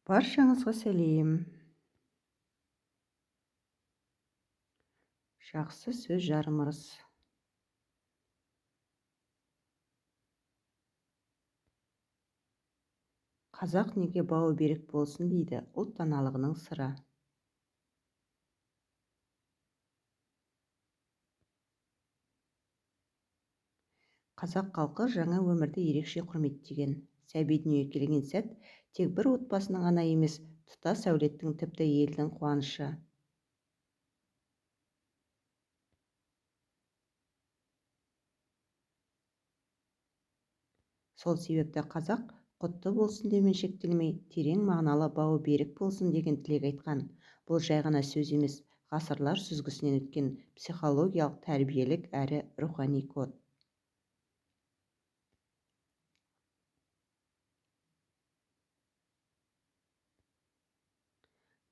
Баршаңызға сәлем. Жақсы сөз жарым ырыс. Қазақ неге бауы берік болсын дейді, ұлт даналығының сыры. Қазақ халқы жаңа өмірді ерекше құрметтеген. Сәби дүниеге келген сәт тек бір отбасының ғана емес, тұтас әулеттің, тіпті елдің қуанышы. Сол себепті қазақ құтты болсын деумен шектелмей, терең мағыналы бауы берік болсын деген тілек айтқан. Бұл жай ғана сөз емес, ғасырлар сүзгісінен өткен психологиялық, тәрбиелік әрі рухани код.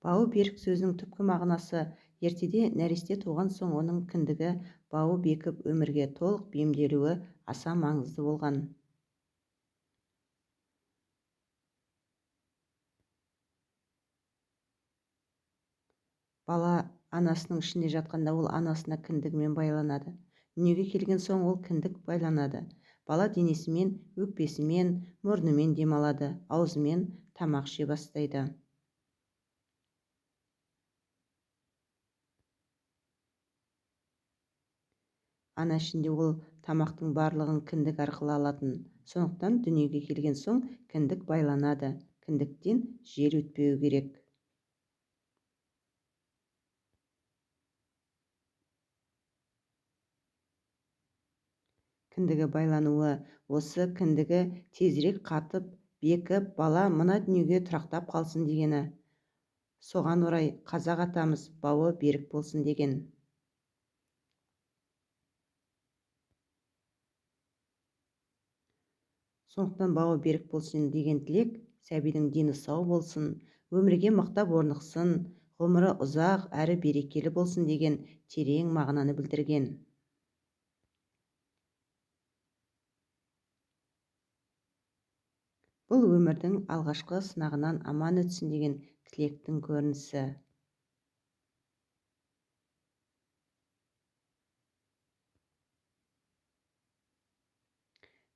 Бауы берік сөзінің түпкі мағынасы ертеде нәресте туған соң оның кіндігі, бауы бекіп, өмірге толық бейімделуі аса маңызды болған. Бала анасының ішінде жатқанда ол анасына кіндігімен байланады. Дүниеге келген соң ол кіндік байланады. Бала денесімен, өкпесімен, мұрнымен демалады, аузымен тамақ іше бастайды. Ана ішінде ол тамақтың барлығын кіндік арқылы алатын. Сондықтан дүниеге келген соң кіндік байланады. Кіндіктен жел өтпеуі керек. Кіндігі байлануы, осы кіндігі тезірек қатып, бекіп, бала мына дүниеге тұрақтап қалсын дегені. Соған орай қазақ атамыз бауы берік болсын деген. Сондықтан бауы берік болсын деген тілек сәбидің дені сау болсын, өмірге мықтап орнықсын, ғұмыры ұзақ әрі берекелі болсын деген терең мағынаны білдірген. Бұл өмірдің алғашқы сынағынан аман өтсін деген тілектің көрінісі.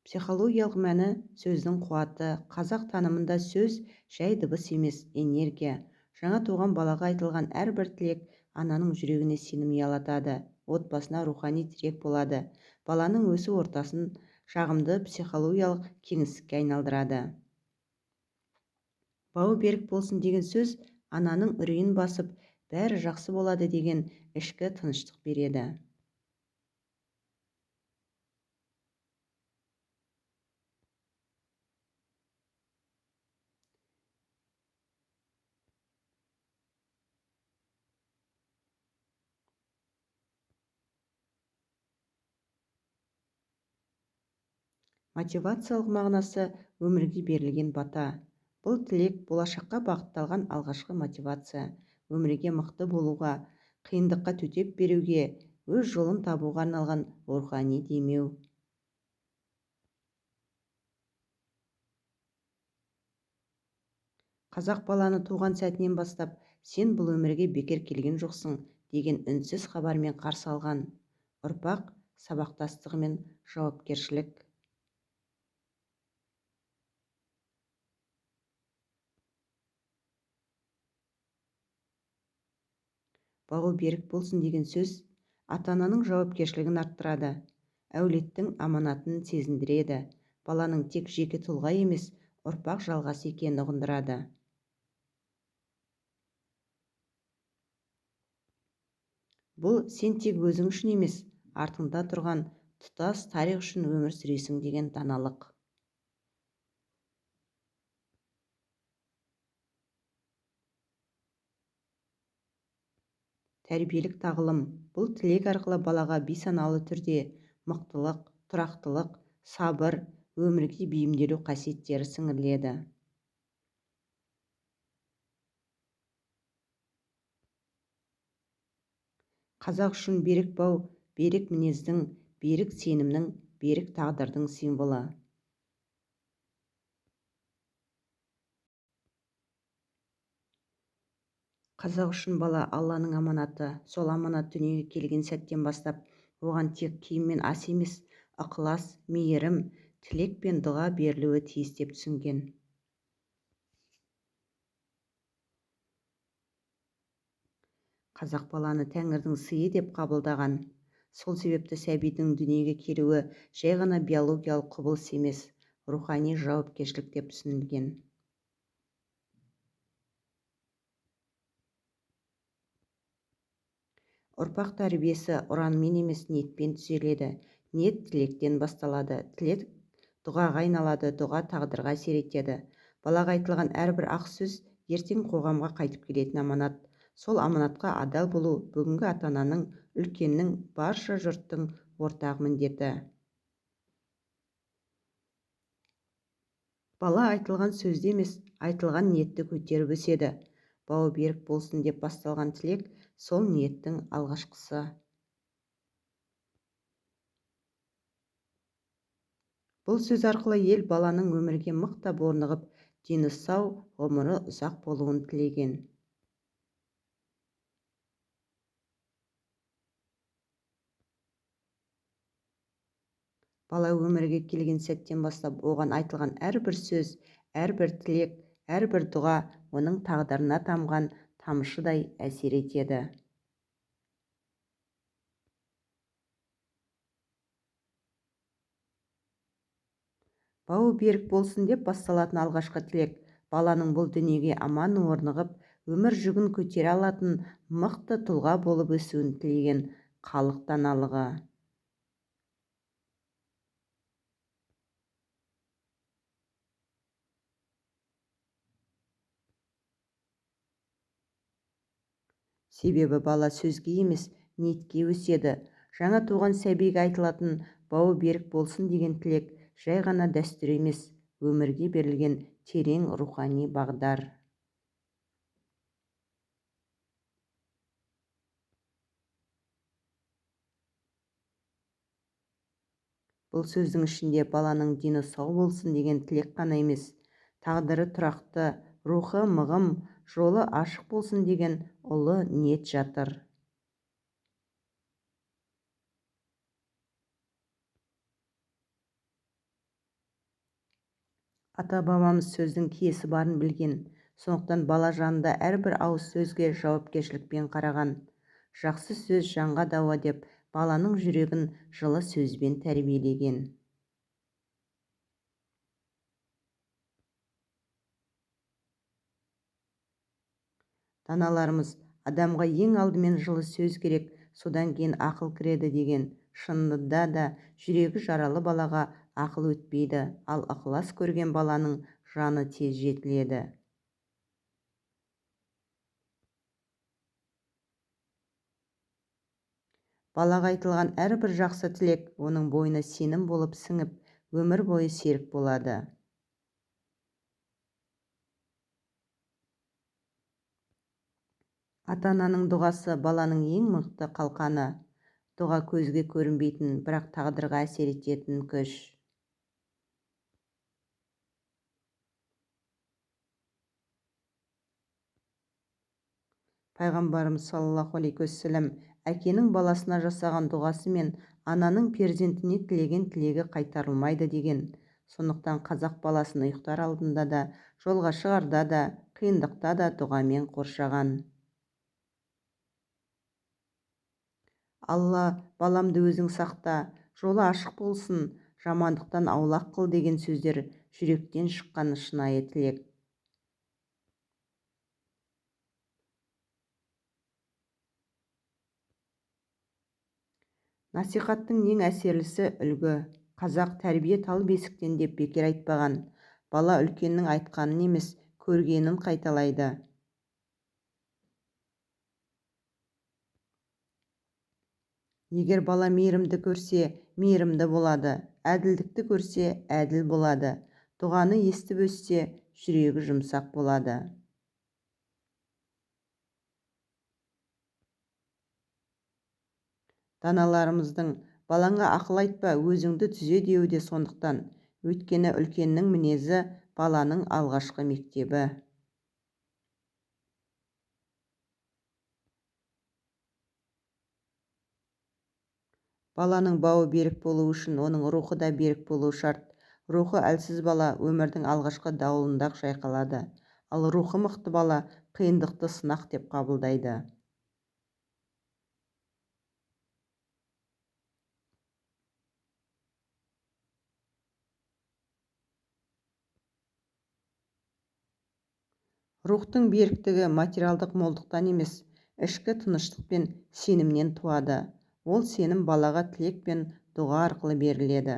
Психологиялық мәні сөздің қуаты. Қазақ танымында сөз жай дыбыс емес, энергия. Жаңа туған балаға айтылған әрбір тілек ананың жүрегіне сенім ұялатады, отбасына рухани тірек болады, баланың өсу ортасын жағымды психологиялық кеңістікке айналдырады. Бауы берік болсын деген сөз ананың үрейін басып, бәрі жақсы болады деген ішкі тыныштық береді. Мотивациялық мағынасы өмірге берілген бата. Бұл тілек болашаққа бағытталған алғашқы мотивация, өмірге мықты болуға, қиындыққа төтеп беруге, өз жолын табуға арналған рухани демеу. Қазақ баланы туған сәтінен бастап, сен бұл өмірге бекер келген жоқсың деген үнсіз хабармен қарсы алған. Ұрпақ сабақтастығы мен жауапкершілік. Бауы берік болсын деген сөз ата-ананың жауапкершілігін арттырады, әулеттің аманатын сезіндіреді, баланың тек жеке тұлға емес, ұрпақ жалғасы екенін ұғындырады. Бұл сен тек өзің үшін емес, артыңда тұрған тұтас тарих үшін өмір сүресің деген даналық. Тәрбиелік тағылым. Бұл тілек арқылы балаға бейсаналы түрде мықтылық, тұрақтылық, сабыр, өмірге бейімделу қасиеттері сіңіріледі. Қазақ үшін берік бау, берік мінездің, берік сенімнің, берік тағдырдың символы. Қазақ үшін бала Алланың аманаты. Сол аманат дүниеге келген сәттен бастап оған тек киім мен ас емес, ықылас, мейірім, тілек пен дұға берілуі тиіс деп түсінген. Қазақ баланы тәңірдің сыйы деп қабылдаған. Сол себепті сәбидің дүниеге келуі жай ғана биологиялық құбылыс емес, рухани жауапкершілік деп түсінілген. Ұрпақ тәрбиесі ұранмен емес, ниетпен түзеледі. Ниет тілектен басталады, тілек дұғаға айналады, дұға тағдырға әсер етеді. Балаға айтылған әрбір ақ сөз ертең қоғамға қайтып келетін аманат. Сол аманатқа адал болу бүгінгі ата-ананың, үлкеннің, барша жұрттың ортақ міндеті. Бала айтылған сөзді емес, айтылған ниетті көтеріп өседі. Бауы берік болсын деп басталған тілек сол ниеттің алғашқысы. Бұл сөз арқылы ел баланың өмірге мықтап орнығып, дені сау, ғұмыры ұзақ болуын тілеген. Бала өмірге келген сәттен бастап оған айтылған әрбір сөз, әрбір тілек, әрбір дұға оның тағдырына тамған тамшыдай әсер етеді. Бауы берік болсын деп басталатын алғашқы тілек баланың бұл дүниеге аман орнығып, өмір жүгін көтере алатын мықты тұлға болып өсуін тілеген халық даналығы. Себебі бала сөзге емес, ниетке өседі. Жаңа туған сәбиге айтылатын бауы берік болсын деген тілек жай ғана дәстүр емес, өмірге берілген терең рухани бағдар. Бұл сөздің ішінде баланың дені сау болсын деген тілек қана емес, тағдыры тұрақты, рухы мығым, жолы ашық болсын деген ұлы ниет жатыр. Ата-бабамыз сөздің киесі барын білген, сондықтан бала жанында әрбір ауыз сөзге жауапкершілікпен қараған. Жақсы сөз жанға дауа деп баланың жүрегін жылы сөзбен тәрбиелеген. Даналарымыз адамға ең алдымен жылы сөз керек, содан кейін ақыл кіреді деген. Шынында да жүрегі жаралы балаға ақыл өтпейді, ал ықылас көрген баланың жаны тез жетіледі. Балаға айтылған әрбір жақсы тілек оның бойына сенім болып сіңіп, өмір бойы серік болады. Ата-ананың дұғасы баланың ең мықты қалқаны. Дұға көзге көрінбейтін, бірақ тағдырға әсер ететін күш. Пайғамбарымыз саллаллаху алейхи уассалам әкенің баласына жасаған дұғасы мен ананың перзентіне тілеген тілегі қайтарылмайды деген. Сондықтан қазақ баласын ұйықтар алдында да, жолға шығарда да, қиындықта да дұғамен қоршаған. Алла, баламды өзің сақта, жолы ашық болсын, жамандықтан аулақ қыл деген сөздер жүректен шыққан шынайы тілек. Насихаттың ең әсерлісі үлгі. Қазақ тәрбие тал бесіктен деп бекер айтпаған. Бала үлкеннің айтқанын емес, көргенін қайталайды. Егер бала мейірімді көрсе, мейірімді болады, әділдікті көрсе, әділ болады, дұғаны естіп өссе, жүрегі жұмсақ болады. Даналарымыздың балаңа ақыл айтпа, өзіңді түзе деуі де сондықтан. Өйткені үлкеннің мінезі баланың алғашқы мектебі. Баланың бауы берік болуы үшін оның рухы да берік болуы шарт. Рухы әлсіз бала өмірдің алғашқы дауылында-ақ шайқалады. Ал рухы мықты бала қиындықты сынақ деп қабылдайды. Рухтың беріктігі материалдық молдықтан емес, ішкі тыныштық пен сенімнен туады. Ол сенім балаға тілек пен дұға арқылы беріледі.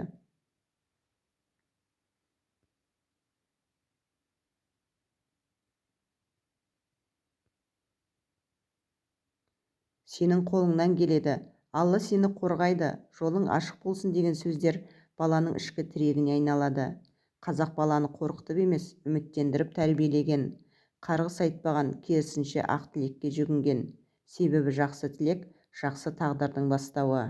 Сенің қолыңнан келеді, Алла сені қорғайды, жолың ашық болсын деген сөздер баланың ішкі тірегіне айналады. Қазақ баланы қорқытып емес, үміттендіріп тәрбиелеген. Қарғыс айтпаған, керісінше ақ тілекке жүгінген. Себебі жақсы тілек жақсы тағдырдың бастауы.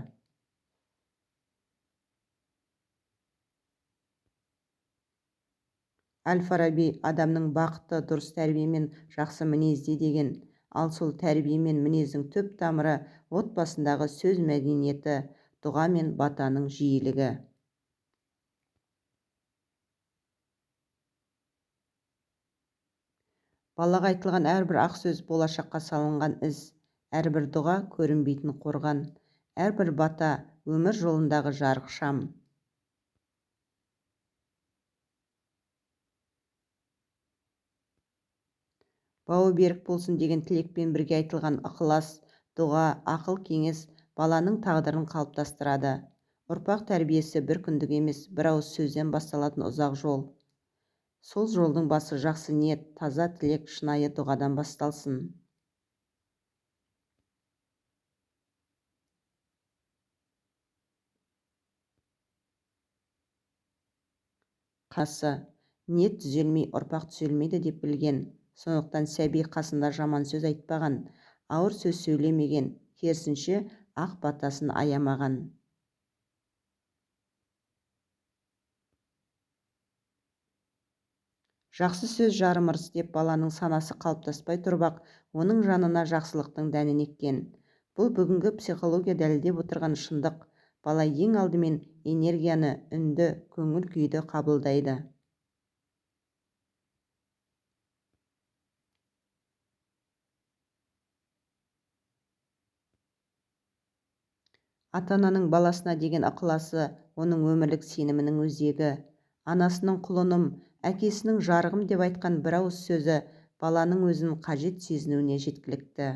Әл-Фараби адамның бақыты дұрыс тәрбие мен жақсы мінезде деген. Ал сол тәрбие мен мінездің түп тамыры отбасындағы сөз мәдениеті, дұға мен батаның жиілігі. Балаға айтылған әрбір ақ сөз болашаққа салынған із, әрбір дұға көрінбейтін қорған, әрбір бата өмір жолындағы жарық шам. Бауы берік болсын деген тілекпен бірге айтылған ықылас, дұға, ақыл кеңес баланың тағдырын қалыптастырады. Ұрпақ тәрбиесі бір күндік емес, бір ауыз сөзден басталатын ұзақ жол. Сол жолдың басы жақсы ниет, таза тілек, шынайы дұғадан басталсын. Қасы, ниет түзелмей, ұрпақ түзелмейді деп білген. Сондықтан сәби қасында жаман сөз айтпаған, ауыр сөз сөйлемеген, керісінше ақ батасын аямаған. Жақсы сөз жарым ырыс деп баланың санасы қалыптаспай тұрып-ақ, оның жанына жақсылықтың дәнін еккен. Бұл бүгінгі психология дәлелдеп отырған шындық. Бала ең алдымен энергияны, үнді, көңіл күйді қабылдайды. Ата-ананың баласына деген ықыласы оның өмірлік сенімінің өзегі. Анасының құлыным, әкесінің жарығым деп айтқан бір ауыз сөзі баланың өзін қажет сезінуіне жеткілікті.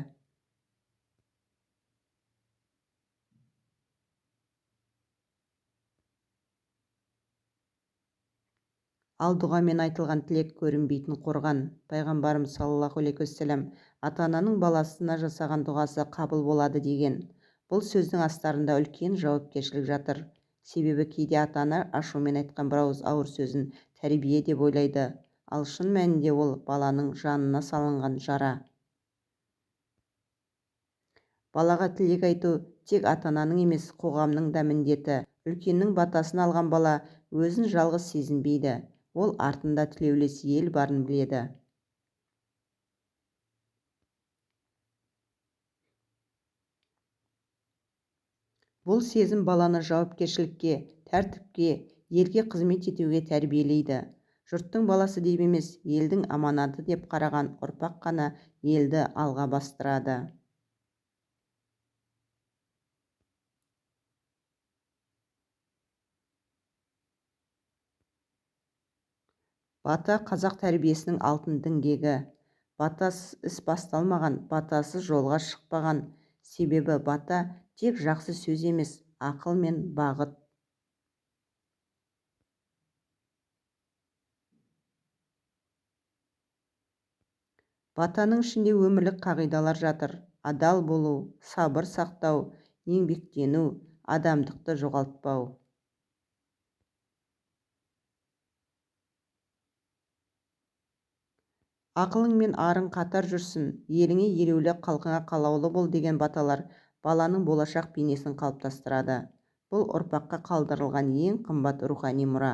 Ал дұғамен айтылған тілек көрінбейтін қорған. Пайғамбарымыз саллаллаху алейхи уассалам ата-ананың баласына жасаған дұғасы қабыл болады деген. Бұл сөздің астарында үлкен жауапкершілік жатыр. Себебі кейде ата-ана ашумен айтқан бір ауыз ауыр сөзін тәрбие деп ойлайды. Ал шын мәнінде ол баланың жанына салынған жара. Балаға тілек айту тек ата-ананың емес, қоғамның да міндеті. Үлкеннің батасын алған бала өзін жалғыз сезінбейді. Ол артында тілеулес ел барын біледі. Бұл сезім баланы жауапкершілікке, тәртіпке, елге қызмет етуге тәрбиелейді. Жұрттың баласы деп емес, елдің аманаты деп қараған ұрпақ қана елді алға бастырады. Бата қазақ тәрбиесінің алтын діңгегі. Батасыз іс басталмаған, батасыз жолға шықпаған. Себебі бата тек жақсы сөз емес, ақыл мен бағыт. Батаның ішінде өмірлік қағидалар жатыр. Адал болу, сабыр сақтау, еңбектену, адамдықты жоғалтпау. Ақылың мен арың қатар жүрсін, еліңе елеулі, халқыңа қалаулы бол деген баталар баланың болашақ бейнесін қалыптастырады. Бұл ұрпаққа қалдырылған ең қымбат рухани мұра.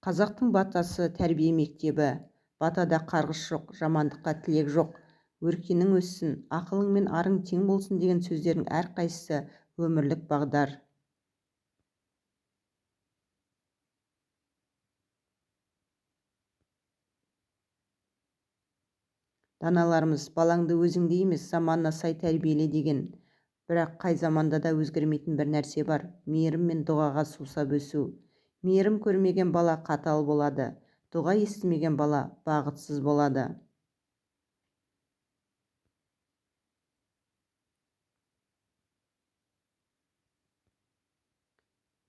Қазақтың батасы тәрбие мектебі. Батада қарғыс жоқ, жамандыққа тілек жоқ. Өркенің өссін, ақылың мен арың тең болсын деген сөздердің әрқайсысы өмірлік бағдар. Даналарымыз балаңды өзіңдей емес, заманына сай тәрбиеле деген. Бірақ қай заманда да өзгермейтін бір нәрсе бар – мейірім мен дұғаға сусап өсу. Мейірім көрмеген бала қатал болады, дұға естімеген бала бағытсыз болады.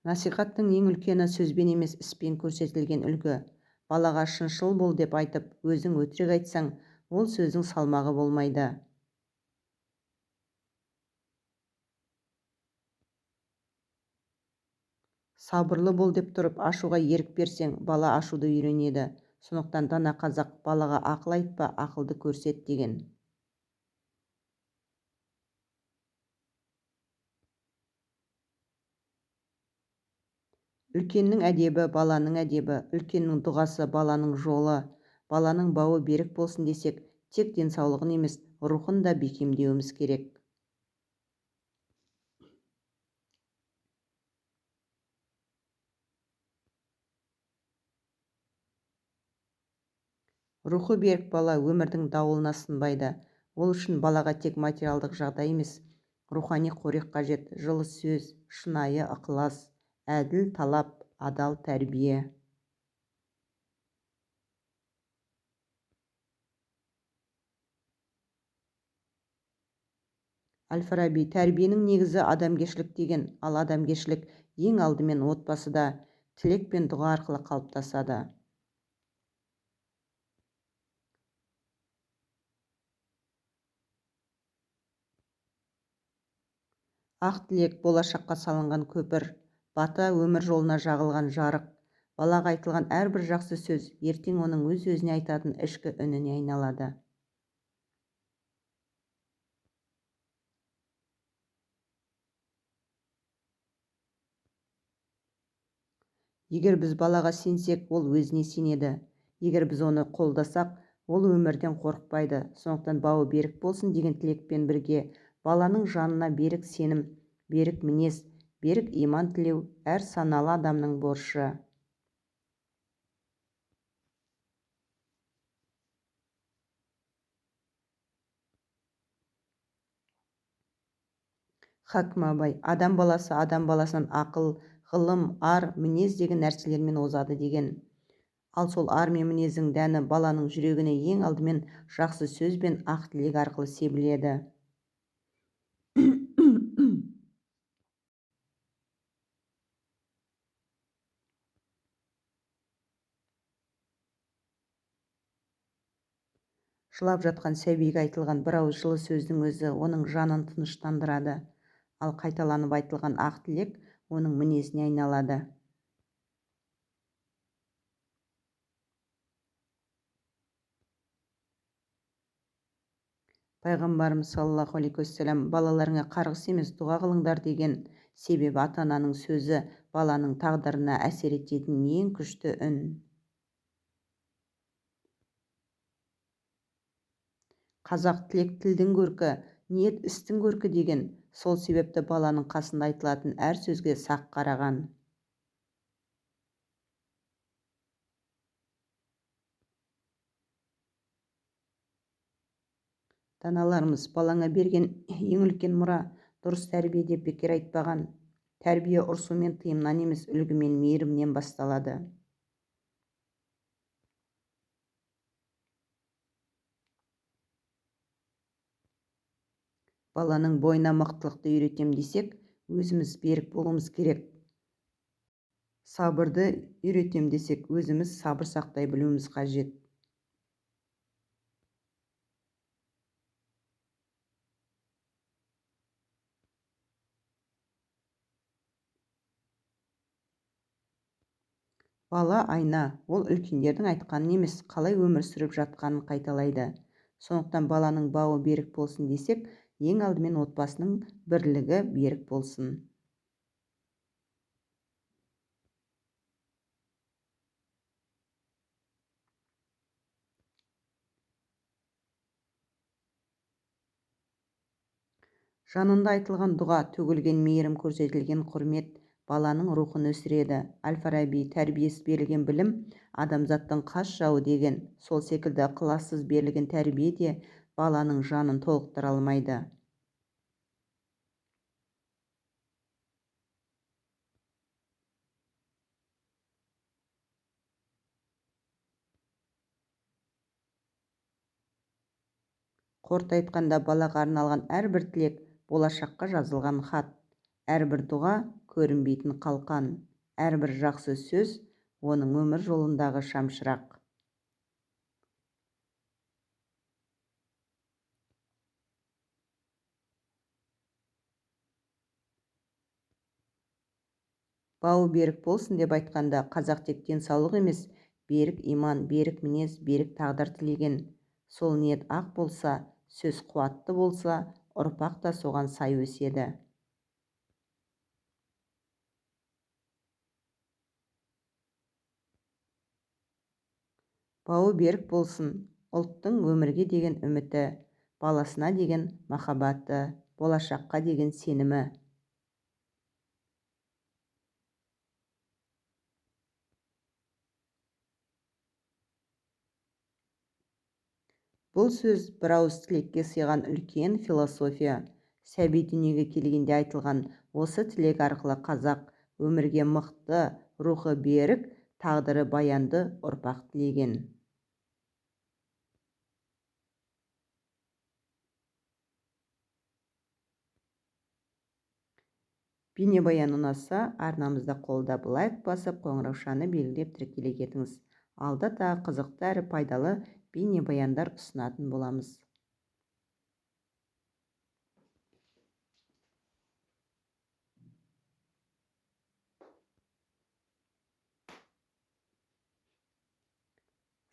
Насихаттың ең үлкені сөзбен емес, іспен көрсетілген үлгі. Балаға шыншыл бол деп айтып, өзің өтірік айтсаң, ол сөздің салмағы болмайды. Сабырлы бол деп тұрып, ашуға ерік берсең, бала ашуды үйренеді. Сондықтан дана қазақ балаға ақыл айтпа, ақылды көрсет деген. Үлкеннің әдебі баланың әдебі, үлкеннің дұғасы баланың жолы. Баланың бауы берік болсын десек, тек денсаулығын емес, рухын да бекемдеуіміз керек. Рухы берік бала өмірдің дауылына сынбайды. Ол үшін балаға тек материалдық жағдай емес, рухани қорек қажет: жылы сөз, шынайы ықылас, әділ талап, адал тәрбие. Әл-Фараби тәрбиенің негізі адамгершілік деген, ал адамгершілік ең алдымен отбасыда, тілек пен дұға арқылы қалыптасады. Ақ тілек болашаққа салынған көпір, бата өмір жолына жағылған жарық. Балаға айтылған әрбір жақсы сөз ертең оның өз-өзіне айтатын ішкі үніне айналады. Егер біз балаға сенсек, ол өзіне сенеді. Егер біз оны қолдасақ, ол өмірден қорықпайды. Сондықтан бауы берік болсын деген тілекпен бірге баланың жанына берік сенім, берік мінез, берік иман тілеу әр саналы адамның борышы. Хакім Абай адам баласы адам баласынан ақыл, ғылым, ар, мінез деген нәрселермен озады деген. Ал сол ар мен мінездің дәні баланың жүрегіне ең алдымен жақсы сөз бен ақ тілек арқылы себіледі. Жылап жатқан сәбиге айтылған бір ауыз жылы сөздің өзі оның жанын тыныштандырады. Ал қайталанып айтылған ақ тілек оның мінезіне айналады. Пайғамбарымыз саллаллаху алейхи уассалам балаларыңа қарғыс емес, дұға қылыңдар деген. Себебі ата-ананың сөзі баланың тағдырына әсер ететін ең күшті үн. Қазақ тілек тілдің көркі, ниет істің көркі деген. Сол себепті баланың қасында айтылатын әр сөзге сақ қараған. Даналарымыз балаңа берген ең үлкен мұра дұрыс тәрбие деп бекер айтпаған. Тәрбие ұрсу мен тыйымнан емес, үлгі мен мейірімнен басталады. Баланың бойына мықтылықты үйретем десек, өзіміз берік болуымыз керек. Сабырды үйретем десек, өзіміз сабыр сақтай білуіміз қажет. Бала айна, ол үлкендердің айтқанын емес, қалай өмір сүріп жатқанын қайталайды. Сондықтан баланың бауы берік болсын десек, ең алдымен отбасының бірлігі берік болсын. Жанында айтылған дұға, төгілген мейірім, көрсетілген құрмет баланың рухын өсіреді. Әл-Фараби тәрбиесіз берілген білім адамзаттың қас жауы деген. Сол секілді ықылассыз берілген тәрбие де баланың жанын толықтыра алмайды. Қорыта айтқанда, балаға арналған әрбір тілек болашаққа жазылған хат, әрбір дұға көрінбейтін қалқан, әрбір жақсы сөз оның өмір жолындағы шамшырақ. Бауы берік болсын деп айтқанда, қазақ тек денсаулық емес, берік иман, берік мінез, берік тағдыр тілеген. Сол ниет ақ болса, сөз қуатты болса, ұрпақ та соған сай өседі. Бауы берік болсын, ұлттың өмірге деген үміті, баласына деген махаббаты, болашаққа деген сенімі. Бұл сөз бір ауыз тілекке сыйған үлкен философия. Сәби дүниеге келгенде айтылған осы тілек арқылы қазақ өмірге мықты, рухы берік, тағдыры баянды ұрпақ тілеген. Бейнебаян ұнаса, арнамызды қолдап лайк басып, қоңыраушаны белгілеп тіркеле кетіңіз. Алда тағы қызықты әрі пайдалы бейнебаяндар ұсынатын боламыз.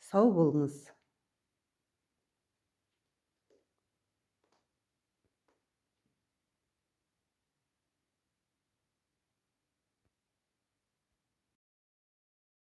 Сау болыңыз.